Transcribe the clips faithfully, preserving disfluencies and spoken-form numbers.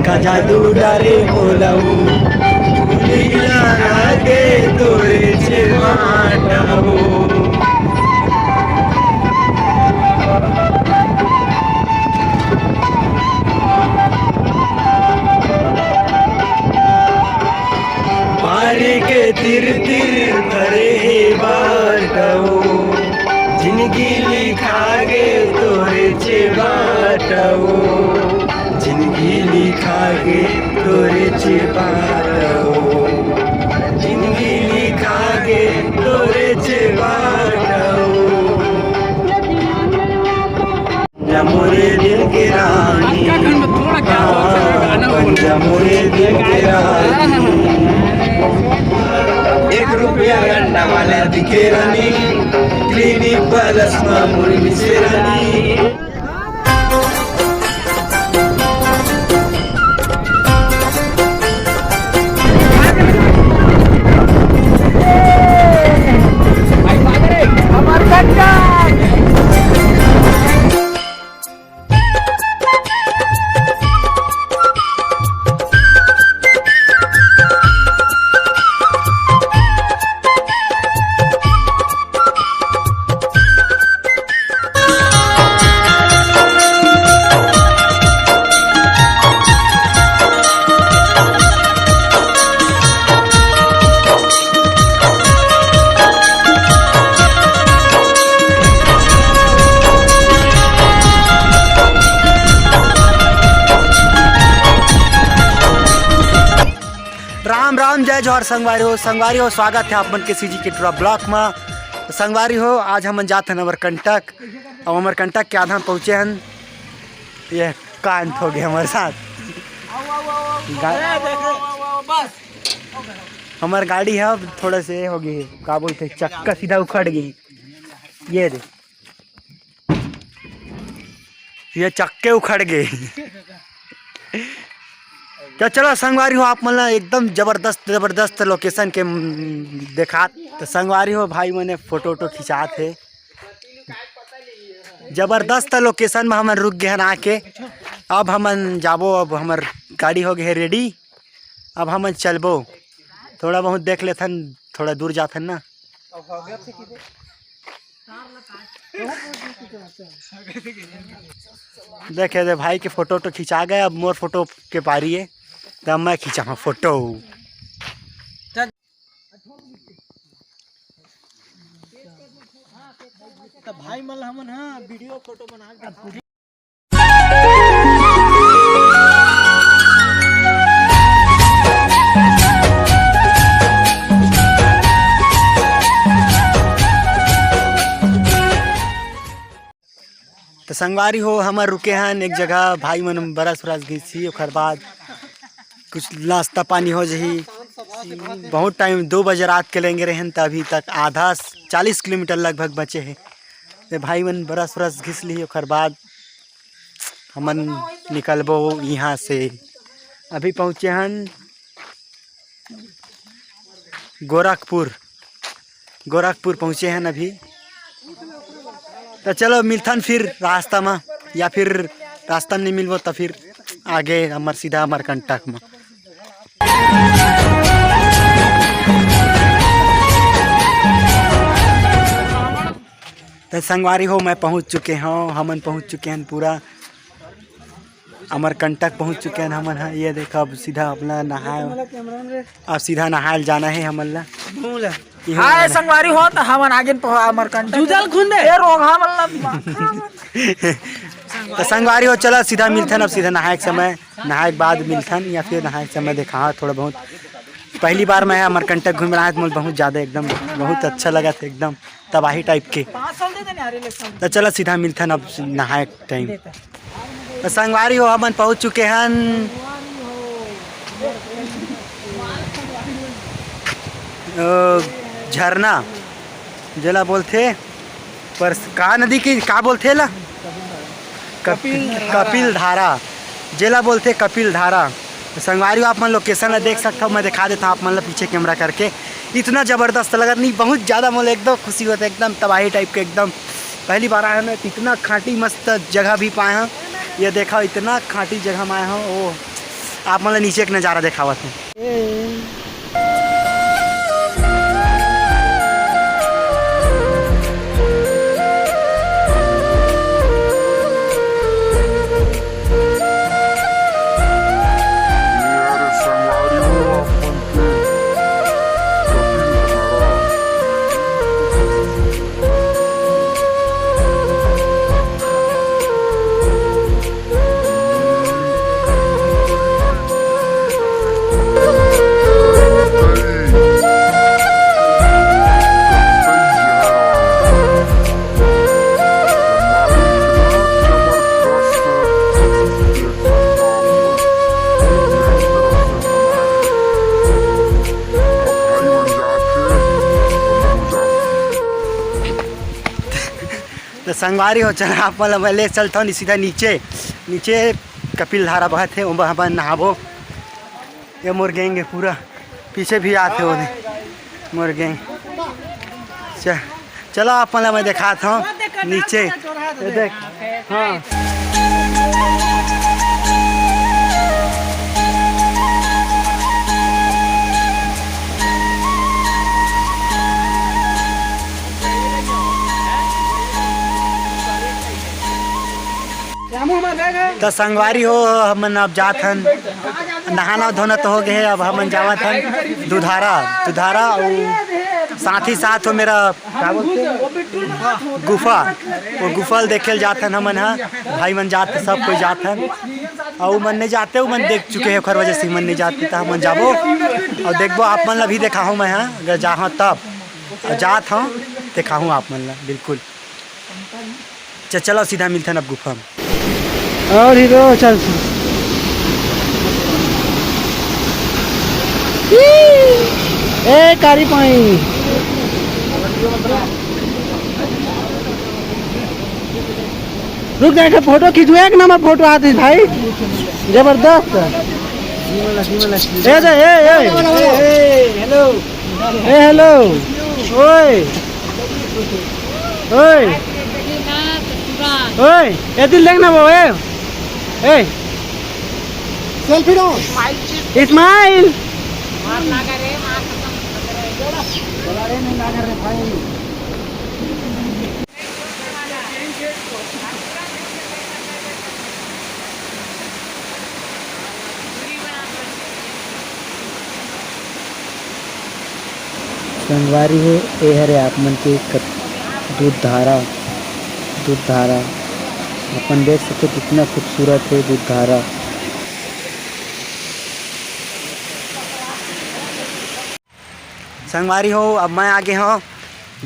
का जादू डारे मोला वो, भूल लागे तोरे चेवाटा वो। पारी के तिर तिर भरे हे बाटवो, जिनगी लिखा गे तोरे चेवाटवो, जिनगी लिखा गे तोरे चेवाटवो, जिनगी लिखा गे तोरे चेवाटवो। मोरे दिल के रानी, बन जा मोरे दिल के रानी। एक रुपया गंडा वाला दिखे रानी, क्लिनिक प्लस मा मुड़ी से रानी। राम राम, जय जोहार संगवारी हो। संगवारी हो, स्वागत है आप मन के सीजी के टुरा ब्लॉग में। तो संगवारी हो, आज हमन जात हन अमरकंटक। अब अमरकंटक के आधा हम पहुँचे हन। ये कांड हो गया हमारे साथ। गा-, हमार गाड़ी है, अब थोड़ा से हो गई, का बोलते, चक्का सीधा उखड़ गई। ये दे, ये चक्के उखड़ गए। तो चलो संगवारी हो, आप मन ला एकदम जबरदस्त जबरदस्त लोकेशन के, हम्म, देखात। तो संगवारी हो, भाई मने फोटो वोटो खिंचात हे। जबरदस्त लोकेशन में हमन रुक गए हन आके। अब हमन जाबो, अब हमर गाड़ी हो गए है रेडी। अब हमन चलबो, थोड़ा बहुत देख लेथन, थोड़ा दूर जाथन ना। देखे दे भाई के फोटो तो खिंचा गए, अब मोर फोटो के पारी है, तब मैं खिंचा फोटो। तो भाई मन हमन, हाँ, वीडियो फोटो बना के तो संगवारी हो, हमर रुके हन एक जगह, भाई मन बरस उरस घिसही, ओकर बाद कुछ नाश्ता पानी हो जही। बहुत टाइम, दो बजे रात के लेंगे रहन, त अभी तक आधा चालीस किलोमीटर लगभग बचे हे। ते भाई मन बरस उरस घिस लिही, ओकर बाद हमन निकलबो यहाँ से। अभी पहुँचे हन गोरखपुर, गोरखपुर पहुँचे हन अभी। तो चलो मिलथन फिर रास्ता में, या फिर रास्ता में नहीं मिलबो तो फिर आगे हमर सीधा अमरकंटक में। तो संगवारी हो, मैं पहुंच चुके हूँ, हमन पहुंच चुके हैं पूरा अमरकंटक पहुंच चुके हैं हमन ह। ये देखो, अब सीधा अपना नहाए, अब सीधा नहाए ल जाना है हमन ला। इहो हाय नहाए। संगवारी हो, तो हमन आगे पहुंच अमरकंटक। जूझल घुन दे। ए रोगहा मन ला दिमाग खराब। तो संगवारी हो, चला सीधा मिलथन, अब सीधा नहाए के समय, नहाए के बाद मिलथन या फिर नहाए के समय देखा थोड़ा बहुत। पहली बार मैं अमरकंटक घूम रहा है, तो मोला बहुत ज़्यादा एकदम बहुत अच्छा लगा था, एकदम तबाही टाइप के। तो चला सीधा मिलथन अब नहाए के टाइम। तो संगवारी हो, हमन पहुंच चुके हन, अ, झरना जेला बोलथे, पर का नदी के का बोलथे ला? कप-, कपिल धारा। कपिल धारा, जेला बोलथे कपिल धारा। तो संगवारी हो, आप मन लोकेशन ला देख सकथव, मैं दिखा देता हूँ आप मन ला पीछे कैमरा करके। इतना जबरदस्त लगत नहीं, बहुत ज़्यादा मोला एकदम खुशी होता है, एकदम तबाही टाइप के, एकदम पहली बार आया हूँ मैं, तो इतना खाटी मस्त जगह भी पाए हैं। ये देखा, इतना खांटी जगह में आए हो, वो आप मन ला नीचे के नजारा देखावत है। तो संगवारी हो, चला आप मन ला मैं ले चलता हूँ सीधा नीचे। नीचे कपिल धारा बहत है, ओमा हमन नहाबो। ये मोर गैंग है पूरा, पीछे भी आते हो मोर गैंग। च-, चलो आप मन ला मैं दिखाता हूँ नीचे। ये देख, हाँ। तो संगवारी हो, हमन अब जात हन, नहाना धोना तो हो गए है, अब हमन जावत हन दुधारा, दुधारा, और साथ ही साथ हो मेरा का बोलते हैं, गुफा, वो गुफा ल देखे ल जात हन हमन ह, भाई मन जात, सब कोई जात हन, और मन नहीं जाते, वो मन देख चुके हैं, ओखर वजह से मन नहीं जाते, तो हमन जाबो और देखबो, आप मन ला भी देखाहूँ मैं, हाँ, अगर जाहूँ तब, और जात हूँ, देखाहूँ आप मन ला बिल्कुल। च-, चलो सीधा मिलथन अब गुफा में। और हीरो चल। ए कारी पाई। रुक जा, एक फोटो खींचू, एक नंबर फोटो आती भाई, जबरदस्त। ए दे, ए, ए। हेलो। ए, हेलो। ओए। ओए। ओए, ये दिल देखना वो, ए। ए। सेल्फी लो। स्माइल। संगवारी हो, ए हरे आप मन के कत-, दूध धारा, दूध धारा। अपन देख सकते हो कितना खूबसूरत है दूध धारा। संगवारी हो, अब मैं आ गे हौं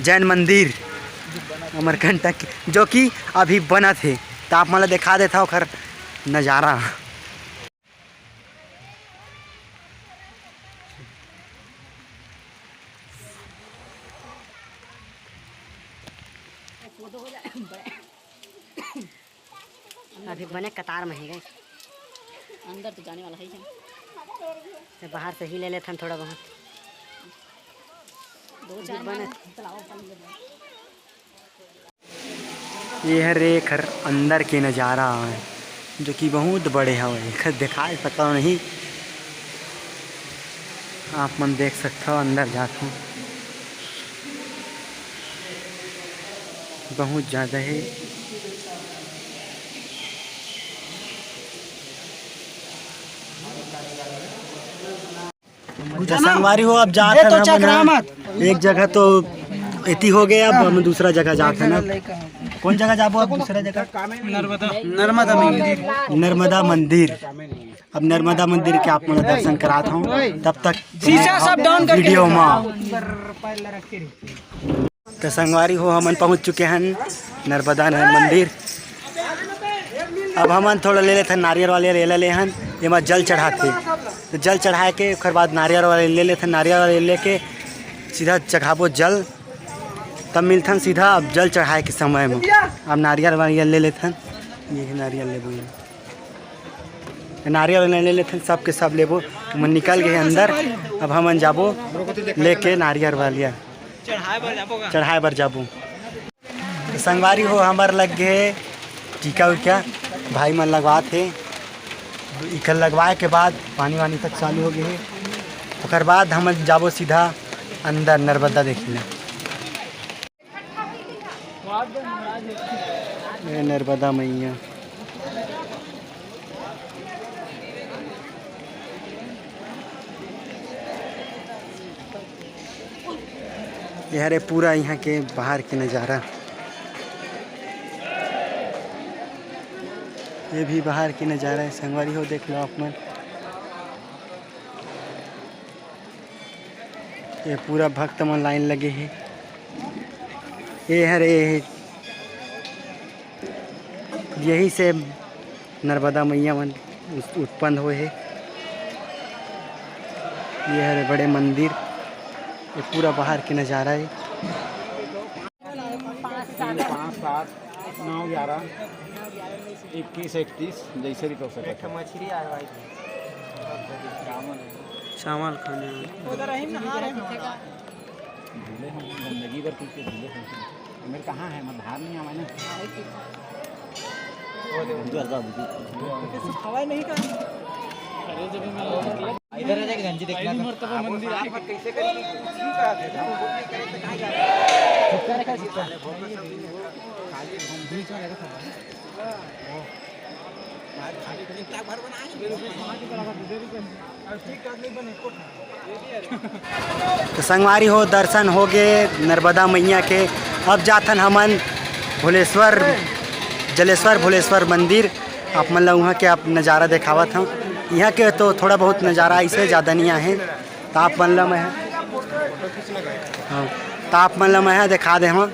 जैन मंदिर अमरकंटक के, जो कि अभी बनत हे, त आप मन ला देखा देथौं ओखर नजारा। अभी बने कतार में हे गे। अंदर तो जाने वाला है ही। तो बाहर से ही ले लेथन थोड़ा बहुत। दो चार बने। ये हरे एखर अंदर के नजारा हवय, जो कि बहुत बड़े हवय। एखर देखाय सकव नहीं, आप मन देख सकथव, अंदर जाथव। बहुत ज़्यादा हे। तो संगवारी हो, अब जात हन हमन ह। एक जगह तो एती हो गए, अब हम दूसरा जगह जात हन। कौन जगह जाबो अब दूसरा जगह? नर्मदा मंदिर। नर्मदा मंदिर। अब नर्मदा मंदिर के आप मन दर्शन करात हौं, तब तक शीशा सब डाउन करके वीडियो मा। तो संगवारी हो, हमन पहुंच चुके हन नर्मदा न-, मंदिर। अब हमन थोड़ा ले लेथन नारियल वाले, ले ले हन, एमा जल चढ़ाथे। तो जल चढ़ाए के ओकर बाद नारियल वाले ले लेथन, नारियल वाले लेके सीधा चढ़ाबो जल, तब मिलथन सीधा अब जल चढ़ाए के समय में। अब नारियल वारियल ले लेथन, ये नारियल लेबो ये। नारियल वाले ले लेथन, सब के सब लेबो। हमन निकल गए अंदर, अब हमन जाबो लेके नारियल वालिया। चढ़ाए बर जाबो। तो संगवारी हो, हमर लग गे टीका उका। भाई मन लगवात हे, इकर लगवाए के बाद पानी वानी तक चालू हो गए हे। ओकर बाद हम जाबो सीधा अंदर नर्मदा देखे ला। ए नर्मदा मैया। ये हरे पूरा यहाँ के बाहर के नज़ारा। ये भी बाहर के नज़ारा है संगवारी हो, देख लो आप मन। ये पूरा भक्त मन लाइन लगे हे। ये हरे यही से नर्मदा मैया मन उस-, उत्पन्न होए हे। ये हरे बड़े मंदिर, ये पूरा बाहर के नज़ारा है। पाँच, सात, नौ, ग्यारह, इक्कीस, इकतीस, जैसे भी कर सकते हैं। मछली आए भाई। चावल खाने। उधर ही नहा रहे हैं। झूले हम गंदगी बर पीछे झूले हम। मेरे कहाँ है? मैं बाहर नहीं आवा ना। हवा नहीं का। इधर आ जाके गंजी देखना था। मंदिर आ गया। कैसे करेंगे? ठीक है, हम बोल के करें तो कहाँ जा रहे हैं? छुपका रखा है, छुपका। खाली हम बीच में रखा था। तो संगवारी हो, दर्शन हो गए नर्मदा मैया के। अब जाथन हमन भुलेश्वर, जलेश्वर भुलेश्वर मंदिर। आप मन ला उहाँ के आप नज़ारा देखावत हूँ। यहाँ के तो थोड़ा बहुत नज़ारा ऐसे ज़्यादा नहीं आहे। त आप मन ला मैं, हाँ, त आप मन ला मैं देखा दे हूँ।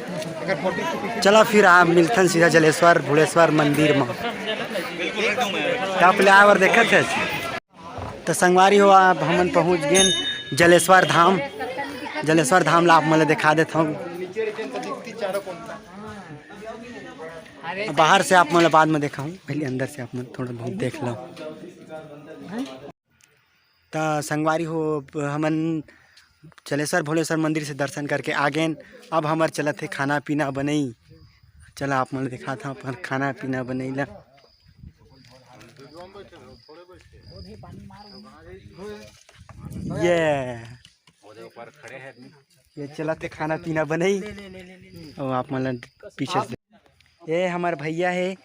चलो फिर आप मिलथन सीधा जलेश्वर भुलेश्वर मंदिर में। त आप ले आवर देखत है। त संगवारी हो, आप हमन पहुँच गेन जलेश्वर धाम। जलेश्वर धाम ला आप मन ला देखा देत हूँ। बाहर से आप मन ला बाद में देखाहूँ, पहले अंदर से आप मन थोड़ा बहुत देख लो। त संगवारी हो, हमन जलेश्वर भोलेश्वर मंदिर से दर्शन करके आ गेन। अब हमर चलत हे खाना पीना बनई। चला आप मन ला देखात हूँ अपन खाना पीना बनई ला। ये, ये चलत हे खाना पीना बनई। और आप मन ला पीछे से, ये हमर भैया हे,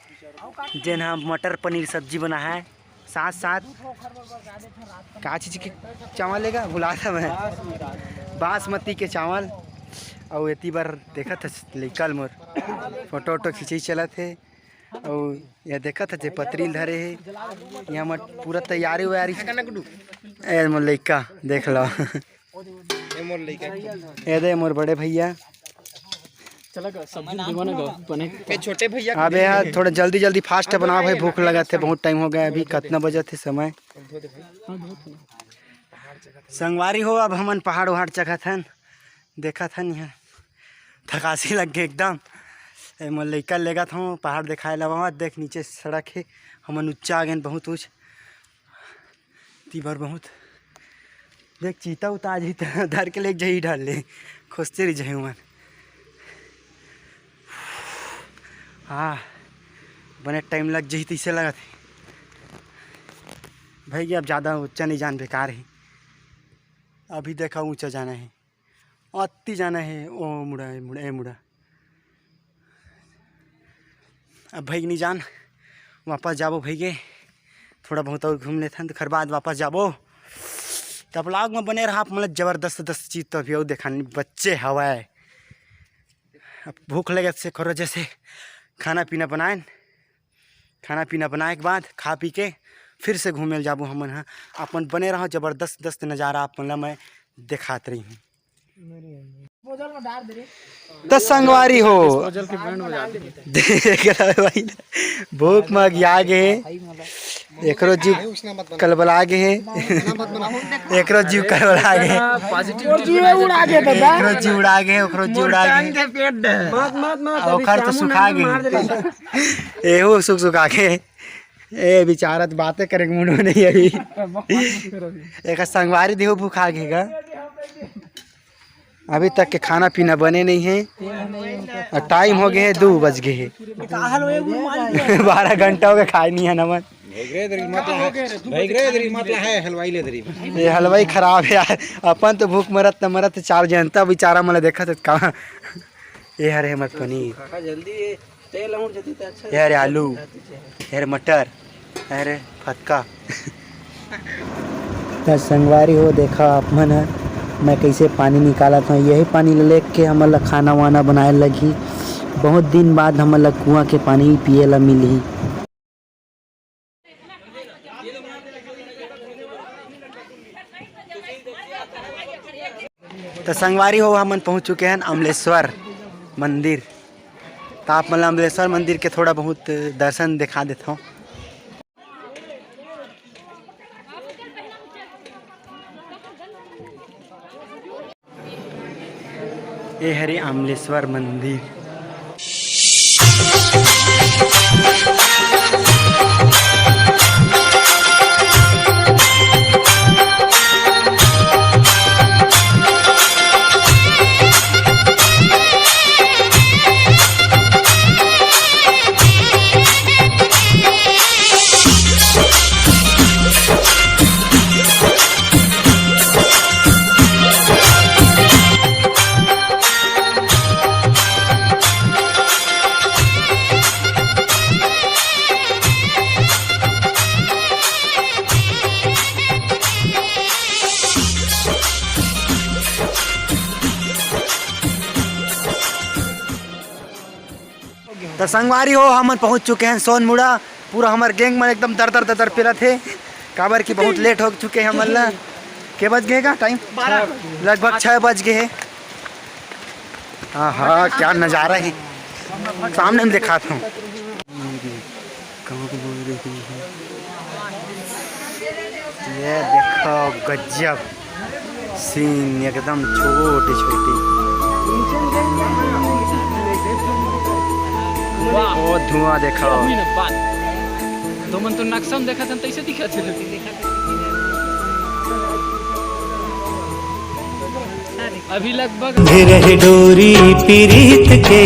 जेन ह मटर पनीर सब्जी बना है। साथ साथ का चीज के चावल लेगा, भुला था मैं, बासमती के चावल। अउ एती बर देखत हस लइका ल मोर फोटो वोटो खींचे चलत हे। अउ ये देखत हस जे पतरी ल धरे हे, यहाँ मत पूरा तैयारी वैयारी। ए मोर लइका देख लो। ए मोर लइका। ए दे मोर बड़े भैया। चला गा, सब्जी देवा ना गा, बने। ए छोटे भैया। अबे यार, थोड़ा जल्दी जल्दी फास्ट बनाओ भाई, भूख लगा थे, बहुत टाइम हो गया, अभी कितना बजा थे समय। संगवारी हो, अब हमन पहाड़ उहाड़ चघत हन, देखत हन यहाँ थकासी लग गए एकदम। ए मोर लइका लेगत हूँ पहाड़ देखाए ला, वहाँ देख नीचे सड़क हे, हमन ऊंचा आ गेन बहुत ऊंच। ती बर बहुत देख, चीता उता आ जाही त धर के लेके जाही डर ले, खोजते रह जाही उमन। हाँ, बने टाइम लग जाही तइसे लगत हे। भैया अब ज़्यादा ऊंचा नहीं जान, बेकार हे। अभी देखा ऊंचा जाना हे, अति जाना हे। ओ मुड़ा, ए मुड़ा, ए मुड़ा। अब भाई नहीं जान, वापस जाबो भाई के, थोड़ा बहुत और घूम लेथन, तेखर बाद वापस जाबो। तब vlog में बने रहा, आप मतलब जबरदस्त दस्त चीज तो अभी और देखाने बच्चे हवय। अब भूख लगे से करो जैसे खाना पीना बनाएन, खाना पीना बनाए के बाद खा पी के फिर से घूमे ल जाबो हमन ह। अपन बने रहो, जबरदस्त दस्त नज़ारा आप मन ला मैं देखात रही हूँ। त संगवारी हो, देख रहे भाई, भूख मग आ गे हे, एकरो जीव कलबला गे हे, एकरो जीव कलबला गे हे, एकरो जीव उड़ा गे, ओकरो जीव उड़ा गे। ओखर तो सुखा गे, एहू सुख सुखा गे। ए बेचारा तो बातें करे के मूड में नहीं अभी। एक संगवारी देहो भूखा गे गा। अभी तक के खाना पीना बने नहीं है। और टाइम हो गए है, दो बज गए है। बारह घंटा हो गए, खाए नहीं है नमन। भैगरे दरी मत ला है, भैगरे दरी मत ला है, हलवाई ले दरी। ये हलवाई खराब है यार, अपन तो भूख मरत न मरत, चार जनता बेचारा मन ला देखत है का। ये हरे हमर पनीर। खा जल्दी, तेल और जल्दी तो अच्छा ये हरे आलू, ये हरे मटर, अरे फतका। त संगवारी हो, देखा आप मन ह, मैं कैसे पानी निकालत हूँ। यही पानी ल लेके हमन ल खाना वाना बनाए लगही। बहुत दिन बाद हमन ल कुआं के पानी पिए ल मिलही। त संगवारी हो, हमन पहुंच चुके हैं अमलेश्वर मंदिर। त आप मन ल अमलेश्वर मंदिर के थोड़ा बहुत दर्शन दिखा देता हूँ। ये हरे अमलेश्वर मंदिर। त संगवारी हो, हमन पहुंच चुके हैं सोनमुड़ा। पूरा हमर गैंग मन एकदम दर दर दर दर पेलत हे, काबर कि बहुत लेट हो चुके हैं हमन ला। के बज गए का टाइम? लगभग छः बज गए है। हाँ हाँ, क्या नज़ारा है, सामने में दिखाता हूँ। कहाँ को बोल रही है? ये देखो, गजब सीन, एकदम छोटी छोटी। वाह। ओ धुआं देखो। अभी ना बात। तो मन तो नक्शा में देखा था, तैसे दिखा थे। अभी लगभग रहे डोरी पीरीत के,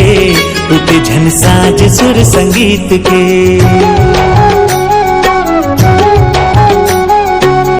टूटे झन साज सुर संगीत के।